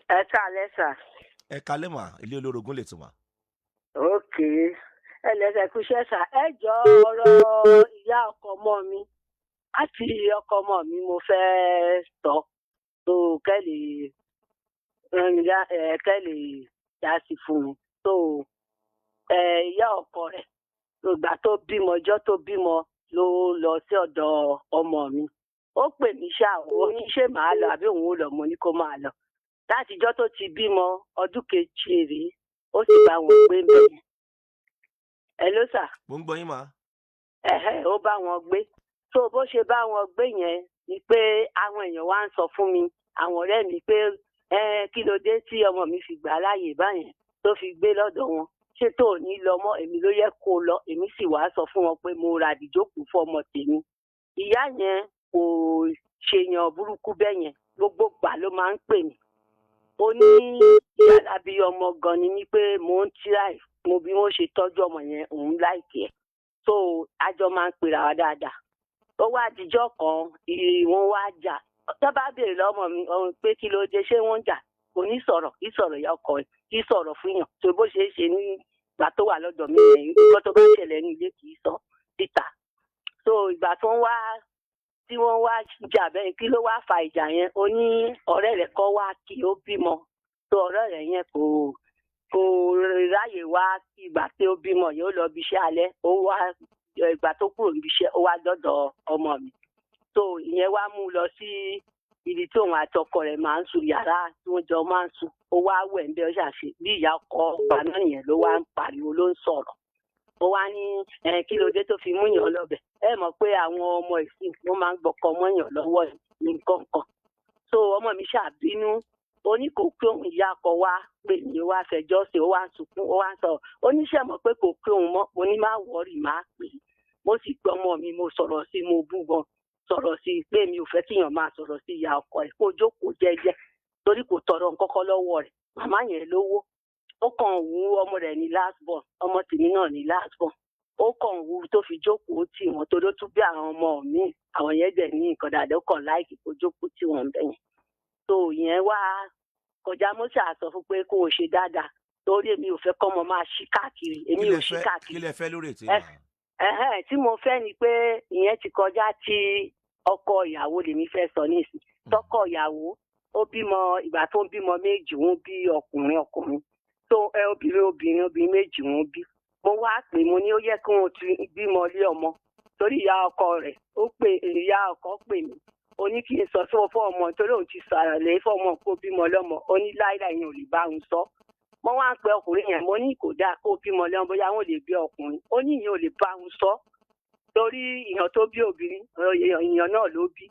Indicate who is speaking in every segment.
Speaker 1: Ẹ káalẹ́ sà.
Speaker 2: Ẹ kalẹ́ mà, ilé olórogún lè tún mà.
Speaker 1: Òkè ẹ lẹsẹ kúṣẹ́ sà. Ẹ jọ, ọ̀rọ̀ ìyá ọkọ ọmọ mi àti ọkọ ọmọ mi mo fẹ́ sọ tó kẹ́lẹ̀ kẹ́lẹ̀ dá sí fún mi. Tó ìyá ọkọ rẹ̀, ìgbà tó bímọ, ọjọ́ tó bímọ ló lọ sí ọ̀dọ̀ ọmọ mi. Ó pè mí ṣá, ó ní ṣé màá lọ àbí òun ò lọ. Mo ní kó máa lọ. Látijọ́ tó ti bímọ, ọdún kejì rèé, ó sì bá wọn gbé bẹ́ẹ̀. Ẹ ló sà.
Speaker 2: Mo ń gbọ́ yín mà.
Speaker 1: Ẹ̀hẹ́, ó bá wọn gbé. Tó bó ṣe bá wọn gbé yẹn ni pé àwọn èèyàn wá ń sọ fún mi, àwọn ọ̀rẹ́ mi, pé ẹ kí ló dé tí ọmọ mi fi gbà á láàyè báyẹn tó fi gbé lọ́dọ̀ wọn? Ṣé tó ò ní lọ mọ́? Èmi ló yẹ kó lọ. Èmi sì wá sọ fún wọn pé mo ra àdìjókòó fún ọmọ tèmi. Ìyá yẹn kò ṣèyàn burúkú bẹ́ẹ̀ yẹn. Gbogbo gbà ló máa ń pè mí. Ó ní ìyá àbí ọmọ gan ni mí, pé mò ń tíráì mo bí wọ́n ṣe tọ́jú ọmọ yẹn, òun like ẹ̀. So àjọ máa ń pera wa dáadáa. Ó wá dijọ́ kan, wọ́n wá jà. Tó bá béèrè lọ́mọ mi ọ̀hún pé kí ló dé, ṣé wọ́n ń jà, kò ní sọ̀rọ̀. Kì í sọ̀rọ̀ ìyá ọkọ ẹ̀, kì í sọ̀rọ̀ fún yàn. Tó bó ṣe é ṣe nígbà tó wà lọ́dọ̀ mi yẹn, nǹkan tó bá ṣẹlẹ̀ ní ilé, kì í sọ síta. So ìgbà tó ń wá tí wọ́n wá jà bẹ́ẹ̀, kí ló wá fa ìjà yẹn? Ó ní ọ̀rẹ́ rẹ̀ kọ́ wá kí ó bímọ. Tó ọ̀rẹ́ rẹ̀ yẹn kò ráyè wá. Ìgbà tí ó bímọ yẹn, ó lọ bí iṣẹ́ alẹ́. Ó wá ìgbà tó kúrò níbi iṣẹ́, ó wá dọ́dọ̀ ọmọ mi. So ìyẹn wá mú un lọ sí ibi tí òun àti ọkọ rẹ̀ máa ń sùn, yàrá tí wọ́n jọ máa ń sùn. Ó wá wẹ̀ ń bẹ́. Ó ṣàṣe bí ìyá ọkọ ọgbà náà yẹn ló wá ń pariwo, ló ń sọ̀rọ̀. Ó wá ní ẹ kí ló dé tó fi mú yàn lọ́bẹ̀? Ẹ mọ̀ pé àwọn ọmọ ìsìn, wọ́n máa ń gbọ́kọ mọ́yàn lọ́wọ́ ní nǹkan kan. So ọmọ mi ṣàbínú, ó ní kò kí òun. Ìyá ọkọ wa pè mí, ó wá fẹjọ́ sí, ó wá ń sunkún, ó wá ń sọ. Ó ní ṣe mọ̀ pé kò kí òun mọ́. Mo ní má worry, má pè é. Mo sì gbọ́ ọmọ mi, mo sọ̀rọ̀ sí, mo bú gan, sọ̀rọ̀ sí i pé mi ò fẹ́ kíyàn máa sọ̀rọ̀ sí ìyá ọkọ ẹ̀, kó jókòó jẹ́jẹ́, torí kò tọrọ nǹkan kan lọ́wọ́ rẹ̀. Màmá yẹn lówó, ó kàn wú ọmọ rẹ̀ ní last born, ọmọ tèmi náà ní last born. Ó kàn wú tó fi jókòó tì wọ́n, torí ó tún bí àwọn ọmọ mi, àwọn yẹn dẹ̀ ní nǹkan dáadáa. Ó kàn like kó jókòó tì wọ́n bẹ́yẹn. Tó ìyẹn wá kọjá, mo ṣáà sọ fún pé kó o ṣe dáadáa, torí èmi ò fẹ́ kọ́mọ máa ṣí káàkiri. Èmi
Speaker 2: Kí
Speaker 1: ò
Speaker 2: lẹ
Speaker 1: ṣí
Speaker 2: fẹ́?
Speaker 1: káàkiri.
Speaker 2: Kí lẹ fẹ́ lórí ètò yìí mà?
Speaker 1: Ẹ̀hẹ́n, tí mo fẹ́ ni pé ìyẹn ti kọjá. Tí ọkọ ìyàwó lèmi fẹ́ sọ nísìn. Tọkọ ìyàwó, ó bímọ. Ìgbà tó ń bímọ méjì, wọ́n bí ọkùnrin ọkùnrin tó ẹ obìnrin obìnrin obìnrin méjì wọ́n bí. Mo wá pè, mo ní ó yẹ kí wọ́n ti bímọ lé ọmọ, torí ìyá ọkọ rẹ̀ ó pè, ìyá ọkọ pè mí, ó ní kí n sọ fún fún ọmọ, torí òun ti sàlẹ̀ fún ọmọ kó bímọ lọ́mọ. Ó ní láíláí, yẹn ò lè bá òun sọ. Mo wá ń pe ọkùnrin yẹn, mo ní kò dáa kó bímọ lọ́mọ, bóyá wọn ò lè bí ọkùnrin. Ó ní ìyẹn ò lè bá òun sọ, torí èèyàn tó bí obìnrin, èèyàn náà ló bí.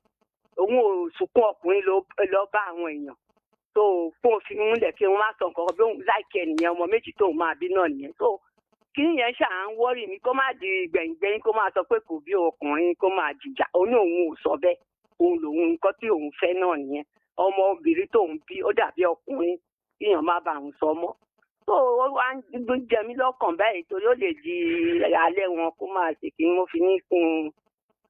Speaker 1: Òun ò sunkún ọkùnrin lọ bá àwọn èèyàn tó fún òfin múlẹ̀ kí wọ́n má sọ nǹkan kan bí òun like ẹ̀ nìyẹn. Ọmọ méjì tóun máa bí náà nìyẹn. Tó kí nìyẹn ṣáà ń worry mi, kó má di gbẹ̀yìngbẹ̀yìn, kó má sọ pé kò bí ọkùnrin, kó má jìjà. Òun ní òun ò sọ bẹ́ẹ̀, òun lòun nǹkan tí òun fẹ́ náà nìyẹn. Ọmọ obìnrin tóun bí, ó dàbí ọkùnrin, kíyàn má bàa òun sọ mọ́. Tó ó wá ń jẹ mí lọ́kàn báyìí, torí ó lè di alẹ́ wọn kó máa ṣe kí wọ́n fi ní kún un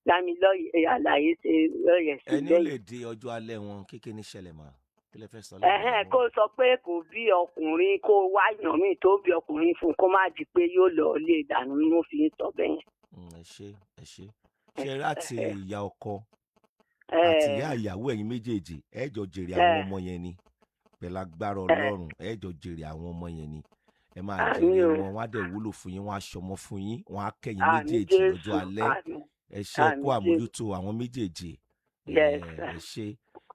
Speaker 1: lámi lọ́yẹ̀ àlàyé ṣe lọ́yẹ̀ sí
Speaker 2: Ẹni ó
Speaker 1: bẹ́ẹ̀.
Speaker 2: lè di ọjọ́ alẹ́ wọn, kékeré ní ṣẹlẹ̀ mà? Kí lẹ fẹ́ sọ lẹ́yìn
Speaker 1: Ẹ̀hẹ́n,
Speaker 2: àwọn?
Speaker 1: Kó sọ pé kò bí ọkùnrin, kó wá yàn míì tó bí ọkùnrin fún un, kó má di pé yóò lọ lé ìdànù ni mo fi ń sọ bẹ́ẹ̀ yẹn.
Speaker 2: Ẹ ṣé, ẹ ṣé. Ṣe láti ìyá ọkọ àti ìyá ìyàwó, ẹ̀yin méjèèjì, ẹ jọ jèrè àwọn ọmọ yẹn ni pẹ̀lú agbára Ọlọ́run. Ẹ jọ jèrè àwọn ọmọ yẹn ni. Ẹ máa
Speaker 1: Àmín
Speaker 2: jèrè
Speaker 1: o.
Speaker 2: wọn, wọn á dẹ̀ wúlò fún yín, wọn á ṣọmọ fún yín, wọn á kẹ́yìn
Speaker 1: Àmín.
Speaker 2: méjèèjì
Speaker 1: Jésù.
Speaker 2: lọ́jọ́ alẹ́.
Speaker 1: Àmín.
Speaker 2: Ẹ ṣe kú
Speaker 1: Àmín Jésù.
Speaker 2: àmójútó àwọn méjèèjì.
Speaker 1: Yes,
Speaker 2: ẹ
Speaker 1: sir.
Speaker 2: Ẹ ṣe.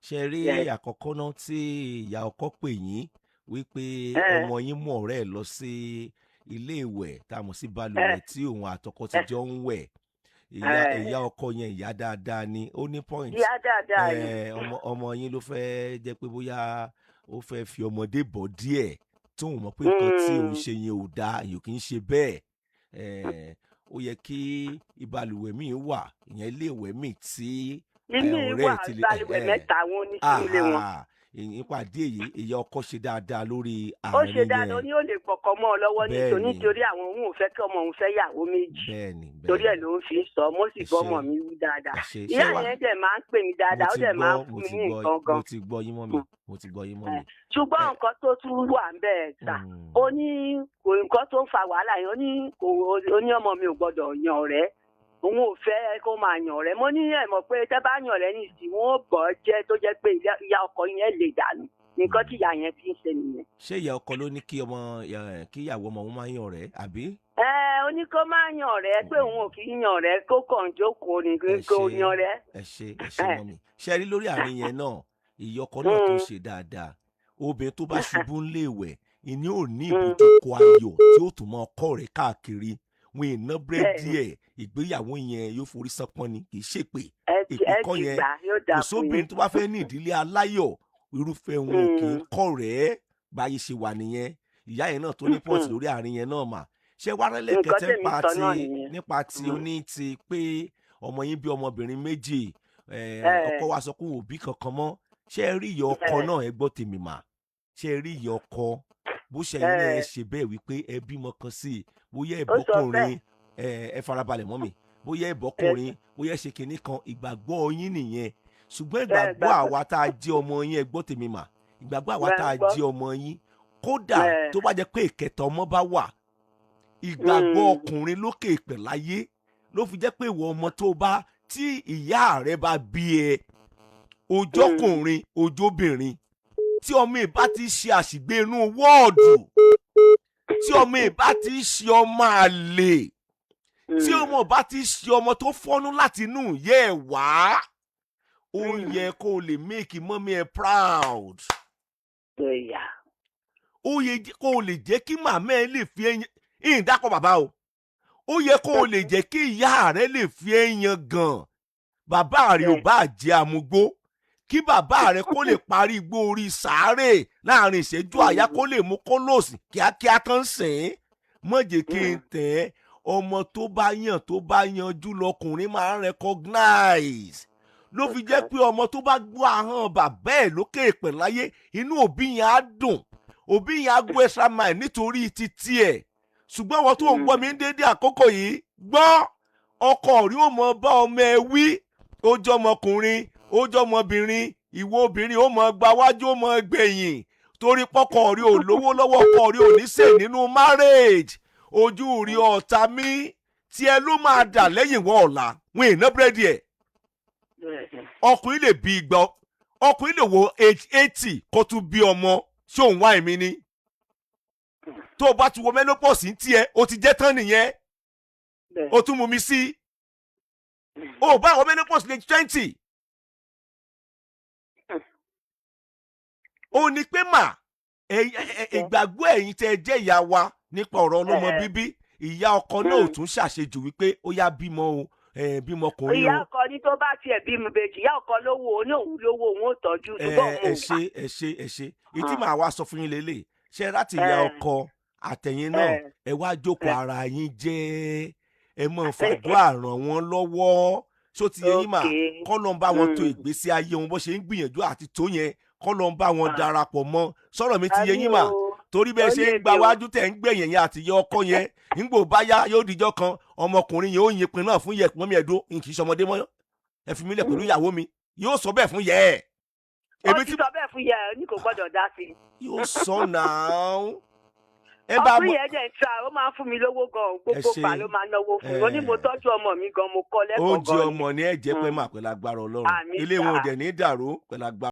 Speaker 2: Ṣe rí àkọ́kọ́ náà tí ìyá ọkọ pè yín wípé ọmọ yín mú ọ̀rẹ́ ẹ̀ lọ sí ilé ìwẹ̀ tá a mọ̀ sí balùwẹ̀ tí òun àtọkọ ti jọ ń wẹ̀, ìyá ìyá ọkọ yẹn, ìyá dáadáa ni, ó ní point.
Speaker 1: Ìyá dáadáa ni.
Speaker 2: Ọmọ yín ló fẹ́ jẹ́ pé bóyá ó fẹ́ fi ọmọdé bọ̀ díẹ̀, tóun mọ̀ pé nǹkan tí òun ṣe yẹn ò dáa, èèyàn kì í ṣe bẹ́ẹ̀. Ó yẹ kí ìbalùwẹ̀ míì wà, ìyẹn ilé ìwẹ̀ míì tí
Speaker 1: Ilé
Speaker 2: ọ̀rẹ́
Speaker 1: wà,
Speaker 2: ẹ̀ ti lè
Speaker 1: balùwẹ̀ mẹ́ta wọn ní sí ilé wọn.
Speaker 2: Aha. Nípa ìdí èyí, ìyá ọkọ ṣe dáadáa lórí
Speaker 1: Ó ṣe
Speaker 2: àárín
Speaker 1: dáadáa.
Speaker 2: yẹn.
Speaker 1: Ní ó lè pọkọ mọ́ ọ lọ́wọ́ nítorí
Speaker 2: Bẹ́ẹ̀ni.
Speaker 1: nítorí àwọn òun ò fẹ́ kí ọmọ òun fẹ́ yàwó méjì.
Speaker 2: Bẹ́ẹ̀ni.
Speaker 1: Torí ẹ̀
Speaker 2: Bẹ́ẹ̀ni.
Speaker 1: ló ń fi sọ. Mo sì
Speaker 2: Ẹ
Speaker 1: bọ́
Speaker 2: ṣé.
Speaker 1: ọmọ mi wí dáadáa.
Speaker 2: Ẹ ṣé.
Speaker 1: Ìyá
Speaker 2: Ṣé wá
Speaker 1: yẹn dẹ̀ máa ń pè mí
Speaker 2: mo
Speaker 1: dáadáa, ó
Speaker 2: ti
Speaker 1: dẹ̀ máa ń
Speaker 2: gbọ́,
Speaker 1: fún
Speaker 2: mo
Speaker 1: mi
Speaker 2: ti
Speaker 1: ní
Speaker 2: gbọ́,
Speaker 1: nǹkan gan.
Speaker 2: mo ti gbọ́ yín, mummy. Mo ti gbọ́ yín, mummy.
Speaker 1: Ṣùgbọ́n
Speaker 2: Ẹ
Speaker 1: nǹkan tó tún wà ń bẹ́ẹ̀ sà, ó ní kò nǹkan tó ń fa wàhálà yẹn, ó ní kò, ó ní ọmọ mi ò gbọ́dọ̀ yan ọ̀rẹ́, òun ò fẹ́ kó máa yàn ọ̀rẹ́. Mo ní ẹ̀ mọ̀ pé tẹ́ bá yàn ọ̀rẹ́ nìsín, wọn ò bọ̀ ọ́ jẹ́, tó jẹ́ pé ìyá ọkọ yẹn lè dànù. Nǹkan tí ìyá yẹn fi ń ṣe nìyẹn.
Speaker 2: Ṣé ìyá ọkọ ló ní kí ọmọ kí ìyàwó ọmọ òun máa yan ọ̀rẹ́, àbí?
Speaker 1: Ẹ ó ní kó má yan ọ̀rẹ́, pé òun ò kì í yan ọ̀rẹ́, kó kàn jókòó ní
Speaker 2: Ẹ
Speaker 1: kó
Speaker 2: ṣé.
Speaker 1: yan ọ̀rẹ́.
Speaker 2: Ẹ ṣé, ẹ ṣé, mummy. Ṣe rí lórí àárín yẹn náà, ìyá ọkọ náà tó ṣe dáadáa. Obìnrin tó bá ṣubú ńlé ìwẹ̀ ìní ò ní ibùjókòó ayọ̀ tí ó tún mọ ọkọ rẹ̀ káàkiri wọn ìná búrẹ́dì ẹ̀, ìgbéyàwó yẹn yóò forí sánpọ́n ni, kì í ṣèpè.
Speaker 1: Ẹ ti
Speaker 2: Èpè
Speaker 1: ẹ
Speaker 2: kọ́
Speaker 1: ti
Speaker 2: yẹn.
Speaker 1: gbà yóò dáa
Speaker 2: Kò
Speaker 1: fún yín.
Speaker 2: sóbìnrin tó bá fẹ́ ní ìdílé aláyọ̀, irúfẹ́ wọn ò kì í kọ̀rẹ́. Báyé ṣe wà nìyẹn. Ìyá yẹn náà tó ní point lórí àárín yẹn náà mà. Ṣé wàá rẹ́lẹ̀
Speaker 1: Nǹkan
Speaker 2: kẹtẹ́
Speaker 1: tèmi
Speaker 2: nípa
Speaker 1: sọ
Speaker 2: ti
Speaker 1: náà nìyẹn.
Speaker 2: nípa ti oní ti pé ọmọ yín bí ọmọbìnrin méjì, ọkọ wa sọ pé òun ò bí kankan mọ́. Ṣé ẹ rí ìyá ọkọ náà? Ẹ gbọ́ tèmi mà. Ṣé ẹ rí ìyá ọkọ, bó ṣe yín náà, ẹ ṣe bẹ́ẹ̀ wípé ẹ bímọ kan sí i, bóyá ẹ
Speaker 1: Ó sọ
Speaker 2: bọ́kùnrin, ẹ farabalẹ̀ mọ́ mi, bóyá ẹ bọ́kùnrin, bóyá ẹ ṣe kinní kan, ìgbàgbọ́ yín nìyẹn. Ṣùgbọ́n ìgbàgbọ́
Speaker 1: gbàgbọ́.
Speaker 2: àwa tá a jẹ́ ọmọ yín, ẹ gbọ́ tèmi mà, ìgbàgbọ́ àwa tá a
Speaker 1: Gbàgbọ́.
Speaker 2: jẹ́ ọmọ yín, kódà tó bá jẹ́ pé ìkẹta ọmọ bá wà, ìgbàgbọ́ ọkùnrin lókè ìpẹ̀ láyé ló fi jẹ́ pé ìwọ ọmọ tó bá tí ìyá rẹ bá bí ẹ, ojókùnrin, ojóbìnrin, tí ọmọ ìbá ti ṣe àṣìgbé inú wọ́ọ̀dù, tí ọmọ ìbá ti ṣe ọmọ àlè, tí ọmọ bá ti ṣe ọmọ tó fọ́nú láti inú ìyá ẹ̀ wá, ó yẹ kó o lè make mummy ẹ proud.
Speaker 1: Ìyá.
Speaker 2: Ó yẹ kó o lè jẹ́ kí màmá ẹ lè fi ẹyin ìyìn dákọ̀ bàbá o. Ó yẹ kó o lè jẹ́ kí ìyá rẹ lè fi ẹyin gan. Bàbá rẹ ò bá jẹ́ amugbó, kí bàbá rẹ kó lè parí igbó orí sàárè láàrin ìṣẹ́jú àyá, kó lè mú kólòsì kíákíá tán sìn ín. Má jẹ́ kí n tẹ̀ ẹ́, ọmọ tó bá yàn, tó bá yanjú lọkùnrin máa ń recognize. Ló fi jẹ́ pé ọmọ tó bá gbọ́ ahọ́n bàbá ẹ̀ lókè èpè láyé, inú òbí yẹn á dùn, òbí yẹn á go extra mile nítorí títí ẹ̀. Ṣùgbọ́n àwọn tó ń gbọ́ mi ń dédé àkókò yìí gbọ́, ọkọ rí ó mọ bá ọmọ ẹ wí, ó jọmọkùnrin, ó jọmọbìnrin, ìwọ obìnrin ó mọ gba wájú, ó mọ gbẹ̀yìn, torí pọ́kọ rí ò lówó lọ́wọ́, ọkọ rí ò ní sè nínú marriage, ojú rí ọ̀tá mi tí ẹ ló máa dà lẹ́yìn wọ́ ọ̀la wọn ì ná búrẹ́dì ẹ̀. Ọkùnrin lè bí 200, ọkùnrin lè wo age 80 kó tún bí ọmọ. Ṣé òun wá èmi ni? Tó o bá ti wo menopause ní tiẹ̀, o ti jẹ́ tán nìyẹn. O tún mú mi sí o bá àwọn menopause lè 20. Ó ní pé mà ìgbàgbọ́ ẹ̀yin tẹ́ ẹ jẹ́ ìyá wa nípa ọ̀rọ̀ ọlọ́mọ bíbí, ìyá ọkọ náà ò tún ṣàṣejù wípé ó yá bímọ o, bímọkùnrin
Speaker 1: Ìyá
Speaker 2: o.
Speaker 1: ọkọ ní tó bá tiẹ̀ bímọ ìbejì, ìyá ọkọ lówó, ó ní òun lówó, òun ò tọ́jú, ṣùgbọ́n
Speaker 2: ẹ
Speaker 1: òun ò gbà.
Speaker 2: Ṣe ẹ ṣe ẹ ṣe ìtí màá wá sọ fún yín lélẹ̀ ṣe láti ìyá ọkọ àtẹ̀yìn náà, ẹ wá jókòó ara yín jẹ́, ẹ mọ̀ fàdúrà ràn wọ́n lọ́wọ́. Ṣó ti yé yín mà?
Speaker 1: Okay.
Speaker 2: Kọ́ ló ń bá wọn tó ìgbésí ayé wọn bó ṣe ń gbìyànjú àti tó yẹn, kọ́ ló ń bá wọn darapọ̀ mọ́. Sọ̀rọ̀ mi ti yé yín mà?
Speaker 1: Àmín o.
Speaker 2: Torí bẹ́ẹ̀
Speaker 1: Ó
Speaker 2: ṣe
Speaker 1: yé
Speaker 2: ń gba
Speaker 1: mi o.
Speaker 2: wájú tẹ̀ ń gbẹ̀yìn yẹn àti ìyá ọkọ yẹn, ńgbò bá yá yóò dijọ́ kan, ọmọkùnrin yẹn ó yin pin náà fún yẹ mọ́mí ẹ̀dó, n kì í ṣọmọdé mọ́, ẹ fi mí lẹ̀ pẹ̀lú ìyàwó mi. Yóò sọ bẹ́ẹ̀ fún yẹ ẹ̀.
Speaker 1: Ó
Speaker 2: Èmi
Speaker 1: ti
Speaker 2: tí
Speaker 1: sọ bẹ́ẹ̀ fún yẹ ẹ ní kò gbọ́dọ̀ dá sí i.
Speaker 2: Yóò sọ náà ẹ bá
Speaker 1: Ọkùnrin
Speaker 2: mọ.
Speaker 1: yẹn dẹ̀ ń tra, ó máa ń fún mi lówó gan-an.
Speaker 2: Ẹ
Speaker 1: Gbogbo
Speaker 2: ṣe.
Speaker 1: gbà ló máa ń náwó fún mi. Ó ní mo tọ́jú ọmọ mi gan, mo kọ́ lẹ́kọ̀ọ́
Speaker 2: Oúnjẹ
Speaker 1: gan-an.
Speaker 2: ọmọ ní ẹ̀jẹ̀ pẹ́ mà pẹ̀lú agbára Ọlọ́run.
Speaker 1: Àmín
Speaker 2: Ilé wọn ò
Speaker 1: sà.
Speaker 2: dẹ̀ ní dàrú pẹ̀lú agbára.